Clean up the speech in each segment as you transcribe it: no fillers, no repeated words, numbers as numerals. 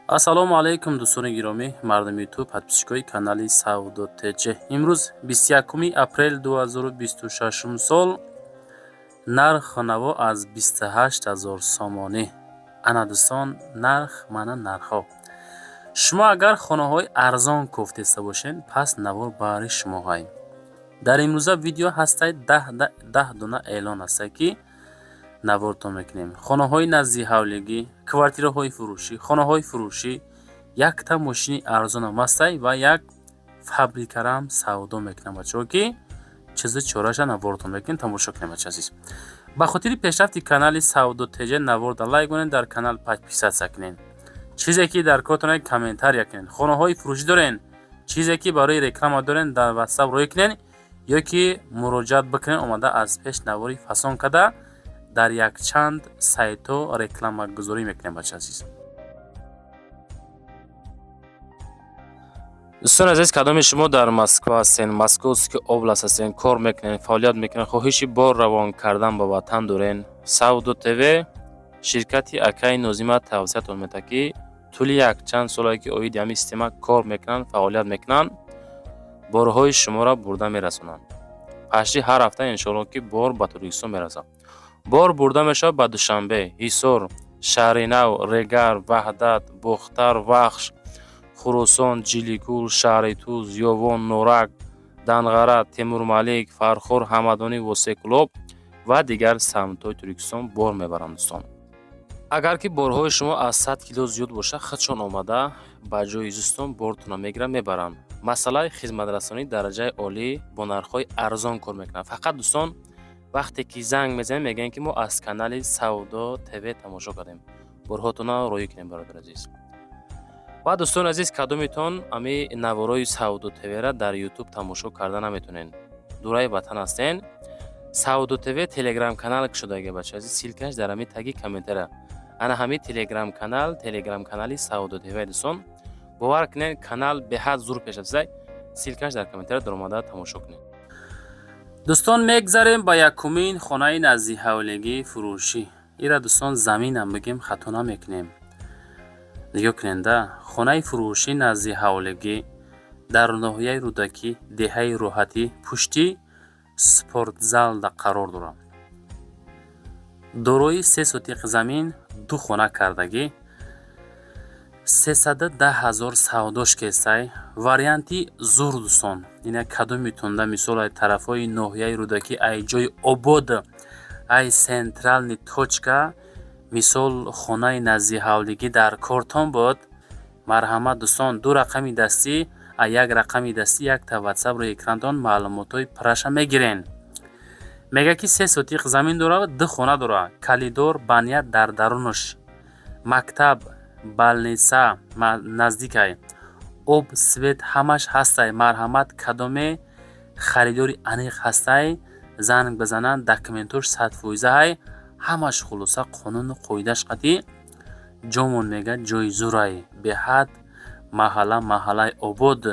Ассалому алайкум, дӯстони гиромӣ, мардуми Ютуб, подписчикои канали Савдо ТЖ. Имрӯз 21 апрел 2026 сол, нарх наво аз 28 ҳазор сомонӣ. Ана дӯстон, нарх, мана нархҳо. Шумо агар хонаҳои арзон кофтеста бошед, пас навор баҳри шумоҳай. Дар имрӯза видео ҳастай 10 дона эълон ҳастай, ки навортон мекунем. Хонаҳои назди ҳавлигӣ, квартираҳои фурӯшӣ, хонаҳои фурӯшӣ, якта мошини арзонам ҳастай ва як фабрикарам савдо мекунам, бачаҳо, ки чизи чораша навортон мекунем, тамошо кунем, бача азиз. Ба хотири пешрафти канали Савдо ТЖ наворда лайк кунед, дар канал подписаться кунед. Чизе ки дар кортон комментария кунед. Хонаҳои фурӯшӣ дорен, чизе ки барои реклама дорен, дар WhatsApp рӯй кунед ё ки муроҷиат бикунед, омада аз пеш навори фасон карда дар якчанд сайтҳо рекламагузорӣ мекунем, бача азиз. Дӯстони азиз, кадоми шумо дар Москва ҳастен, Московский область ҳастен, кор мекунед, фаъолият мекунед, хоҳиши бор равон кардан ба ватан дорен, Савдо ТВ ширкати акаи Нозима тавсиятон медиҳад, ки тӯли якчанд солае ки оиди ҳамин система кор мекунанд, фаъолият мекунанд, борҳои шуморо бурда мерасонанд. Пашти ҳар ҳафта иншоалло ки бор ба Тоҷикистон мерасад. Бор бурда мешавад ба Душанбе, Ҳисор, Шаҳринав, Регар, Ваҳдат, Бохтар, Вахш, Хуросон, Ҷиликул, шаҳри Туз, Ёвон, Норак, Данғара, Темурмалик, Фархор, Ҳамадонӣ, Восекулоб ва дигар самтҳои Тоҷикистон бор мебаранд, дӯстон. Агар ки борҳои шумо аз 100 кило зиёд бошад, худшон омада ба ҷои зистон бортонро мегиранд, мебаранд. Масъалаи хизматрасонии дараҷаи олӣ бо нархҳои арзон кор мекунанд. Фақат дӯстон, вақте ки занг мезанем, мегӯянд, ки мо аз канали Савдо ТВ тамошо кардем, борҳотонро роҳӣ кунем, бародари азиз. Ва дӯстони азиз, кадомитон ами наворои Савдо ТВра дар Ютуб тамошо карда наметонен, дураи ватан ҳастен, Савдо ТВ телеграм канал кушодаги, бача азиз, ссылкаш дар ҳами таги комментария. Ана ҳами телеграм канал, телеграм канали Савдо ТВ. Дӯстон, бовар кунед, канал беҳад зур пеш рафтааст. Ссылкаш дар комментария, даромада тамошо кунед. Дӯстон, мегзарем ба якумин хонаи назди ҳавлигии фурӯшӣ. Ира дӯстон, заминам бигем, хато намекунем. Нигоҳ куненда, хонаи фурӯшӣ назди ҳавлигӣ дар ноҳияи Рӯдакӣ, деҳаи Роҳатӣ, пушти спортзалда қарор дорад. Дорои 3 сотиқ замин, ду хона кардагӣ, 310 000 савдош кестай. Варианти зур, дӯстон. Ина кадомитонда, мисол, ай тарафҳои ноҳияи Рӯдакӣ, ай ҷои обод, ай центральный точка, мисол, хонаи назди ҳавлигӣ дар кортон буд, марҳамат, дӯстон, ду рақами дастӣ, як рақами дастӣ, якта ватсап рӯи экрантон, маълумотҳои пурраша мегирен. Мегӯяд, ки 3 сотиқ замин дорад ва ду хона дорад, калидор, баня дар дарунаш, мактаб, больница наздикай, об, свет ҳамаш ҳастай. Марҳамат, кадоме харидори аниқ ҳастай, занг бизананд, документош 100%-ай, ҳамаш хулоса қонуну қоидаш қатъӣ. Ҷомон мегӯяд, ҷои зурай, беҳад маҳалла, маҳаллаи обод.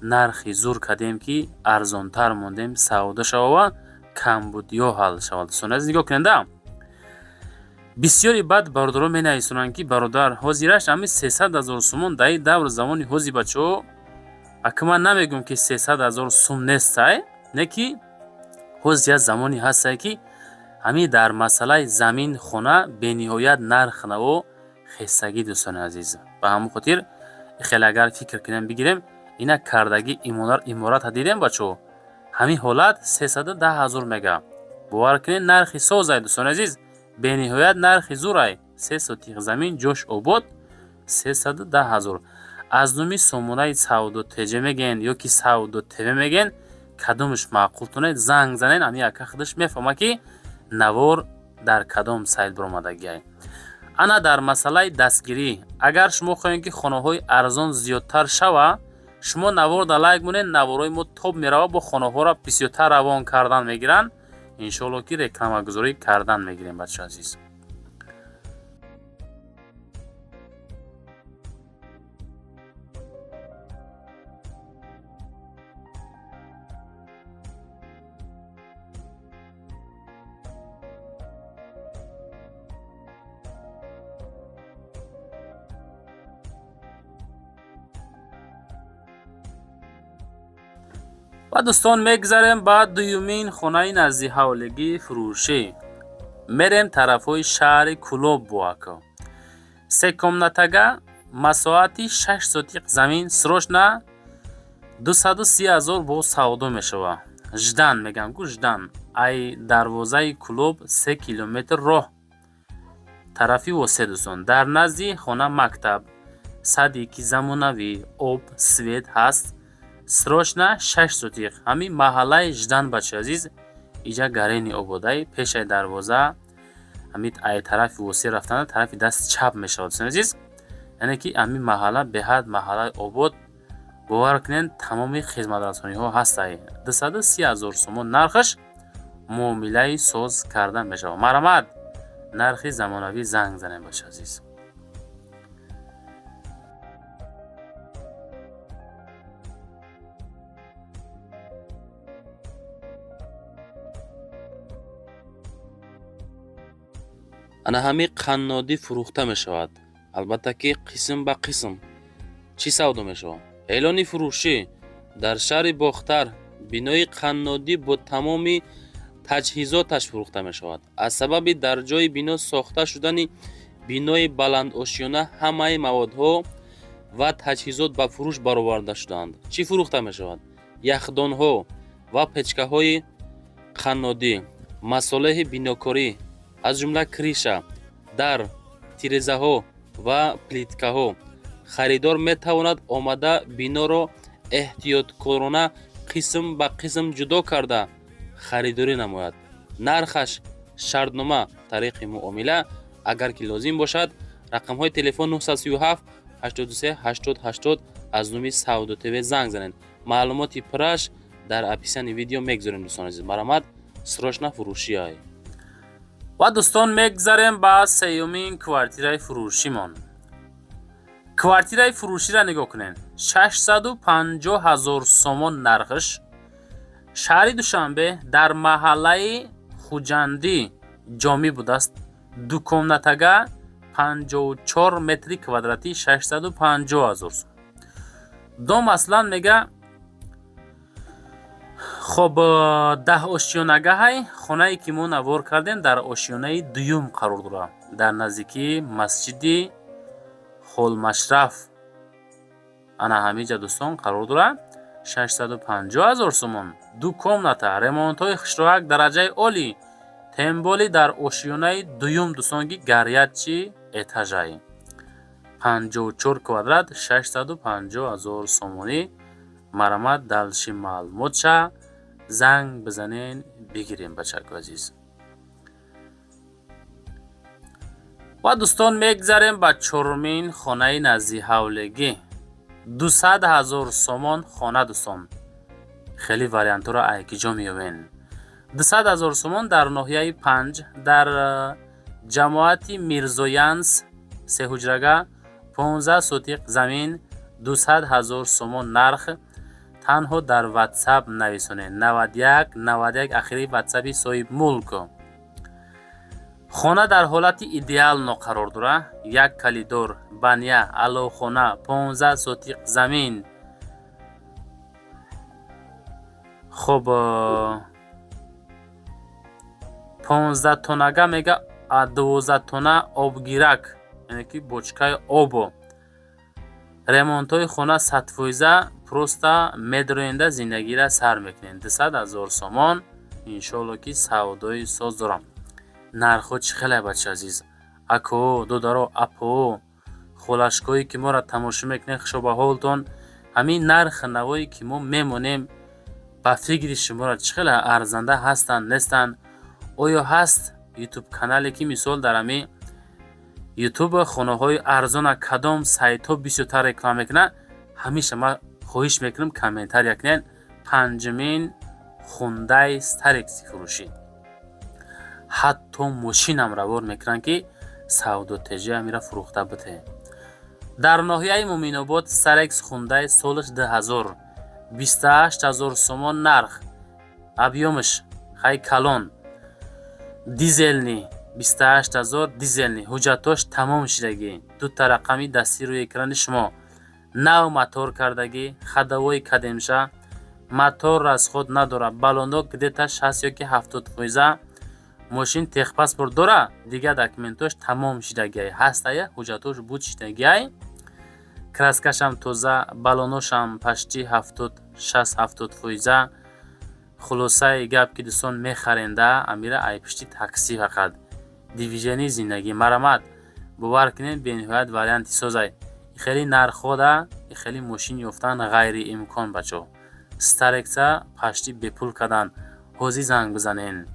Нархи зур кардем, ки арзонтар мондем, савдо шава, камбудиҳо ҳал шавад. Дӯстони азиз, нигоҳ куненда, бисёри баъд бародарон менависонанд, ки бародар, ҳозираш ҳамин 300 000 сумон дар ин давру замони ҳози, бачаҳо, ака, ман намегӯям, ки 300 000 сум нестай, не ки ҳози як замоне ҳастае, ки ҳамин дар масъалаи замин, хона бениҳоят нарх наво хестагӣ, дӯстони азиз. Ба ҳамон хотир хеле агар фикр кунем, бигирем, ина кардагӣ имората дидем, бачаҳо, ҳамин ҳолат 310 000 мега. Бовар кунед, нархи созай, дӯстони азиз, бениҳоят нархи зурай. 3 сотиқ замин, ҷош обод, 310 000. Аз номи сомонаи Савдо ТЖ мегӯен ё ки Савдо ТВ мегӯен, кадомаш маъқултонед, занг занед, ҳамин ака худаш мефаҳмад, ки навор дар кадом сайт баромадагиай. Ана дар масъалаи дастгирӣ, агар шумо хоҳед, ки хонаҳои арзон зиёдтар шава, шумо наворда лайк монед, наворҳои мо тоб мерава, бо хонаҳоро бисёртар равон кардан мегиранд, иншоалло ки рекламагузорӣ кардан мегирем, бачаҳо азиз. Ва, дӯстон, мегузарем ба дуюмин хонаи наздиҳавлигии фурӯшӣ. Мерем тарафҳои шаҳри Кӯлоб. Буако се комнатага, масоҳати 6 сотиқ замин, срочно 230 000 бо савдо мешавад. Ждан мегӯям ку, Ждан, ай дарвозаи Кӯлоб 3 километр роҳ тарафи Восе. Дӯстон, дар назди хона мактаб, садики замонавӣ, об, свет ҳаст. Срочно 6 сотиқ, ҳамин маҳаллаи Ждан, бачаи азиз, иҷа Гарени ободаи пешаи дарвоза, ҳамин ай тарафи Восе рафтана тарафи дасти чап мешавад, дӯстони азиз. Яъне ки ҳамин маҳалла беҳад маҳаллаи обод, бовар кунед, тамоми хизматрасониҳо ҳастай. 230 000 сомон нархаш, муомилаи соз карда мешавад. Марҳамат, нархи замонавӣ, занг занем, бачаи азиз. Ана ҳамин қаннодӣ фурӯхта мешавад, албатта ки қисм ба қисм. Чӣ савдо мешавад? Эълони фурӯшӣ: дар шаҳри Бохтар бинои қаннодӣ бо тамоми таҷҳизоташ фурӯхта мешавад. Аз сабаби дар ҷои бино сохта шудани бинои баландошёна ҳамаи маводҳо ва таҷҳизот ба фурӯш бароварда шудаанд. Чӣ фурӯхта мешавад? Яхдонҳо ва печкаҳои қаннодӣ, масолеҳи бинокорӣ, аз ҷумла крыша, дар, тирезаҳо ва плиткаҳо. Харидор метавонад омада биноро эҳтиёткорона қисм ба қисм ҷудо карда харидорӣ намояд. Нархаш шартнома тариқи муомила. Агар ки лозим бошад, рақамҳои телефон 937 83 80 80. Аз номи Савдо ТВ занг занед. Маълумоти пурраш дар описании видео мегузорем, дӯстони азиз. Марҳамат, срочно фурӯшиай. Ва, дӯстон, мегузарем ба сеюмин квартираи фурӯшимон. Квартираи фурӯширо нигоҳ кунед: 650 ҳазор сомон нархш, шаҳри Душанбе, дар маҳаллаи Хуҷандӣ ҷомӣ будааст. Ду комнатага, 54 метри квадратӣ, 650 ҳазор сом. Дом аслан мега, хоб, 10 ошёнагаҳай. Хонае ки мо навор кардем, дар ошёнаи дуюм қарор дорад, дар наздикии масҷиди Холмашраф. Ана ҳамиҷа, дӯстон, қарор дорад. 650 ҳазор сомон, ду комната, ремонтҳои хушроҳак, дараҷаи олӣ, тем более дар ошёнаи дуюм, дӯстон, ки горячий этажай, 54 квадрат, 650 ҳазор сомонӣ. Марҳамат, дальше маълумотша занг бизанен, бигирем, бачаку азиз. Ва, дӯстон, мегузарем ба чорумин хонаи наздиҳавлигӣ. 200 ҳазор сомон хона. Дӯстон, хеле вариантҳоро айкиҷо меёбен. 200 ҳазор сомон, дар ноҳияи Панҷ, дар ҷамоати Мирзоянс, сеҳуҷрага, 15 сотиқ замин, 200 ҳазор сомон нарх. Танҳо дар Ватсап нависонед: 91 91, ахири Ватсапи соҳибмулк. Хона дар ҳолати идеально қарор дорад: як коридор, баня, аловхона, 15 сотиқ замин. Хоб, 15 тонага мега, 12 тона обгирак, яъне ки бочкаи обо. Ремонтҳои хона 100%. Просто медроенда зиндагиро сар мекунед. 200 ҳазор сомон, иншоалло ки савдои соз дорам. Нархҳо чӣ хеле, бача азиз, ако, додаро, апо, холашкое ки моро тамошо мекунед, хушо ба ҳолтон. Ҳамин нархи навое ки мо мемонем, ба фикри шуморо чӣ хеле арзанда ҳастанд, нестанд? Оё ҳаст Ютуб канале ки, мисол, дар ҳамин Ютуб хонаҳои арзона кадом сайтҳо бисёртар реклама мекунад? Ҳамеша ман хоҳиш мекунам, комментария кунед. Панҷумин Хундай Старекси фурӯшӣ. Ҳатто мошинам равон мекунанд, ки Савдо ТЖ амира фурӯхта бите. Дар ноҳияи Муминобод Старекс Хундай, солаш 2000, 28 ҳазор сомон нарх. Объёмаш хай калон, дизельный, 28 ҳазор, дизельный, ҳуҷҷатҳош тамом шидагӣ. Дута рақами дастӣ рӯи экрани шумо. Нав мотор кардагӣ, ходовой кадемша. Мотор расход надорад, баллоно где-то 60 ёки 70%. Мошин техпаспорт дора, дигар документош тамом шидагиай, ҳастая, ҳуҷҷатош буд шидагиай. Краскашам тоза, баллоношам почти 70, 60, 70%. Хулосаи гап ки, дӯстон, мехаренда амира ай пишти такси фақат движение зиндагӣ. Марамат, бовар кунед, бениҳоят варианти созай. Хеле нархҳода хеле мошин ёфтан ғайриимкон, бачо. Старекса почти бепул кардан. Ҳозир занг бизанен.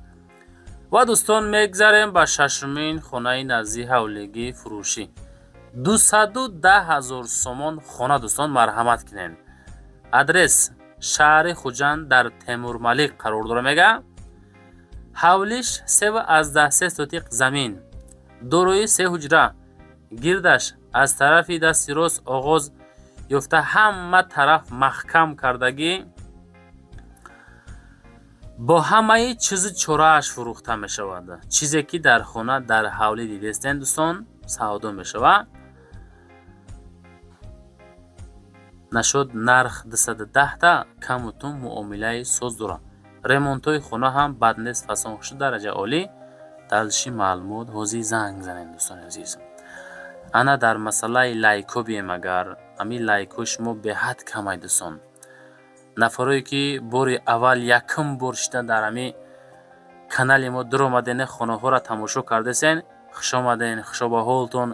Ва, дӯстон, мегзарем ба шашумин хонаи назди ҳавлигии фурӯшӣ. 210 000 сомон хона, дӯстон, марҳамат кунед. Адрес: шаҳри Хуҷанд, дар Темурмалик қарор дора. Мега, ҳавлиш 3,3 сотиқ замин, дорои се ҳуҷра, гирдаш аз тарафи дасти рост оғоз ёфта, ҳама тараф маҳкам кардагӣ, бо ҳамаи чизу чорааш фурӯхта мешавад. Чизе ки дар хона, дар ҳавлӣ дидестен, дӯстон, савдо мешавад. Нашуд нарх 210-та, каму тум муомилаи соз дорад. Ремонтҳои хона ҳам бад нест, фасон шуд, дараҷаи олӣ. Дальше маълумот ҳозир занг занед, дӯстони азиз. Ана, дар масъалаи лайкҳо бием агар, ҳамин лайкҳои шумо беҳад камай, дӯстон. Нафарое ки бори аввал, якум бор шида дар ҳамин канали мо дуромаден, хонаҳоро тамошо кардесен, хушомаден, хушоба ҳолтон.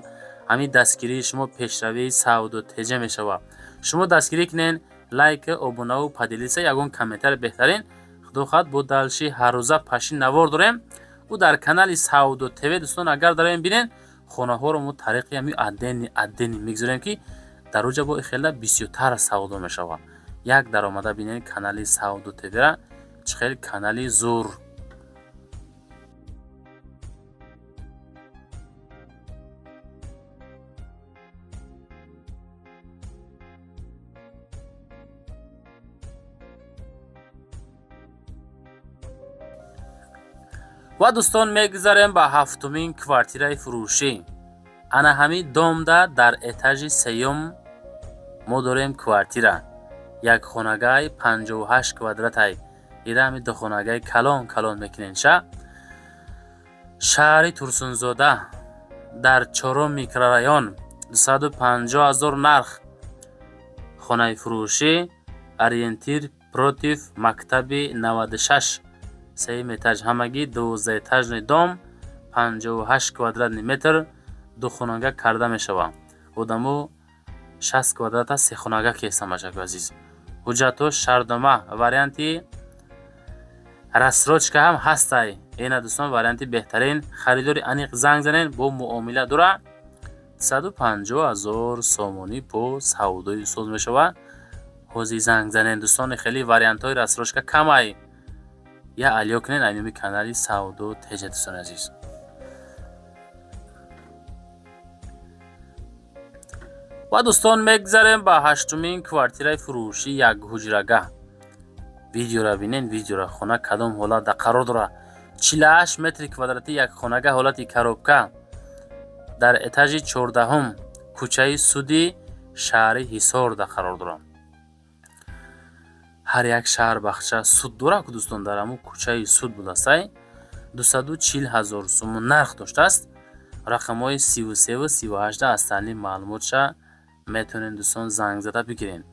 Ҳамин дастгирии шумо пешравии савдо теҷа мешавад. Шумо дастгирӣ кунен: лайк, обунаву поделиться, ягон комментари беҳтарин. Худо хоҳад, бо дальше ҳаррӯза пашин навор дорем ӯ дар канали Савдо ТВ. Дӯстон, агар дароем, бинен, хонаҳоро мо тариқи ҳамин отдельный отдельный мегузорем, ки дар оҷа бо хела бисёртар савдо мешавад. Як даромада бинед канали Савдо ТВра, чӣ хел канали зур. Ва, дӯстон, мегузарем ба ҳафтумин квартираи фурӯшӣ. Ана ҳамин домда дар этажи сеюм мо дорем квартира, як хонагаи 58 квадратай. Ира ҳами духонагаи калон калон мекунен ша. Шаҳри Турсунзода, дар чорум микрорайон, 250 000 нарх хонаи фурӯшӣ. Ориентир против мактаби 96, сеюм этаж. Ҳамагӣ 12-этажный дом, 58 квадратный метр, духонага карда мешавад. Одамо 60 квадрата сехонага кестам, бачако азиз. Ҳуҷҷатҳо, шартнома, варианти рассрочка ҳам ҳастай. Ина, дӯстон, варианти беҳтарин. Харидори аниқ занг занен, бо муомила дора. 250 000 сомонӣ бо савдои соз мешавад. Ҳозир занг занен, дӯстони. Хеле вариантҳои рассрочка камай. Я алё кунед айноми канали Савдо Теҷа, дӯстони азиз. Ва, дӯстон, мегзарем ба ҳаштумин квартираи фурӯшӣ, як ҳуҷрага. Видеора бинен, видеора. Хона кадом ҳолатда қарор дорад? 48 метри квадратӣ, як хонага, ҳолати коробка, дар этажи 14-ум, кӯчаи Суди, шаҳри Ҳисорда қарор дорад. Ҳар як шаҳр бахча суд дорад ку, дӯстон, дар ҳамун кӯчаи Суд будастай. 240 000 сомон нарх доштааст. Рақамҳои 33 38 аз таълим маълумотша метавонед, дӯстон, занг зада бигирен.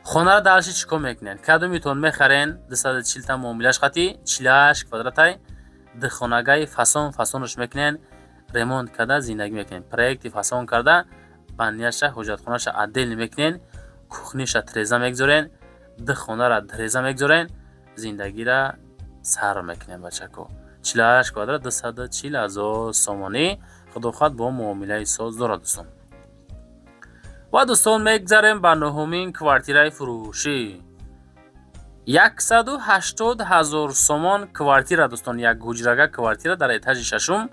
Хонаро дальше чӣ кор мекунед? Кадомитон мехарен? 240 та муомилаш қати, 48 квадратай, духонагаи фасон фасонаш мекунен, ремонт карда зиндагӣ мекунен. Проекти фасон карда, баняша, ҳоҷатхонаша отдельно мекунен, кухниша треза мегузорен, ду хонара треза мегузорен, зиндагира сар мекунем, бачако. 48 квадрат, 240 000 сомонӣ, худо хоҳад, бо муомилаи соз дорад, дӯстон. Ва, дӯстон, мегзарем ба нуҳумин квартираи фурӯшӣ. 180 000 сомон квартира, дӯстон, як ҳуҷрага квартира дар этажи шашум,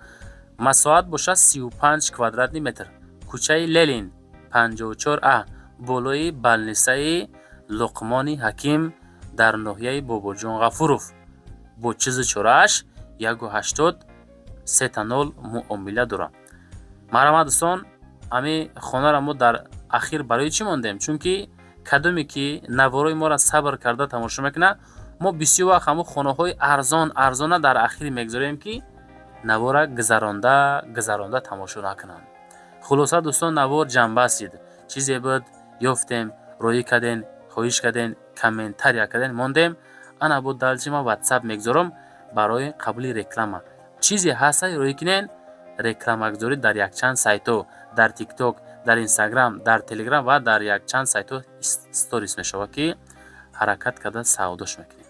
масоҳат бошад 35 квадратный метр, кӯчаи Ленин 54 а, болои балнисаи Луқмони Ҳаким дар ноҳияи Бобоҷон Ғафуров, бо чизу чорааш 180 сета нол муомила дорад. Марҳамат, дӯстон. Ҳамин хонаро мо дар ахир барои чӣ мондем? Чунки Кадоме ки наворои моро сабр карда тамошо мекунад, мо бисёр вақт ҳамун хонаҳои арзон арзона дар ахир мегузорем, ки навора гузаронда гузаронда тамошо накунанд. Хулоса, дӯстон, навор ҷамъбастид. Чизе буд, ёфтем, роӣ кардем, хоҳиш кардем, комментария кардем, мондем. Ана бо далчи ман Ватсап мегузорам барои қабули реклама. Чизе ҳаста, роӣ кинен. Рекламагузорӣ дар якчанд сайтҳо: дар Тикток, дар Инстаграм, дар Телеграм ва дар якчанд сайтҳо сторис мешавад, ки ҳаракат карда савдош мекунем.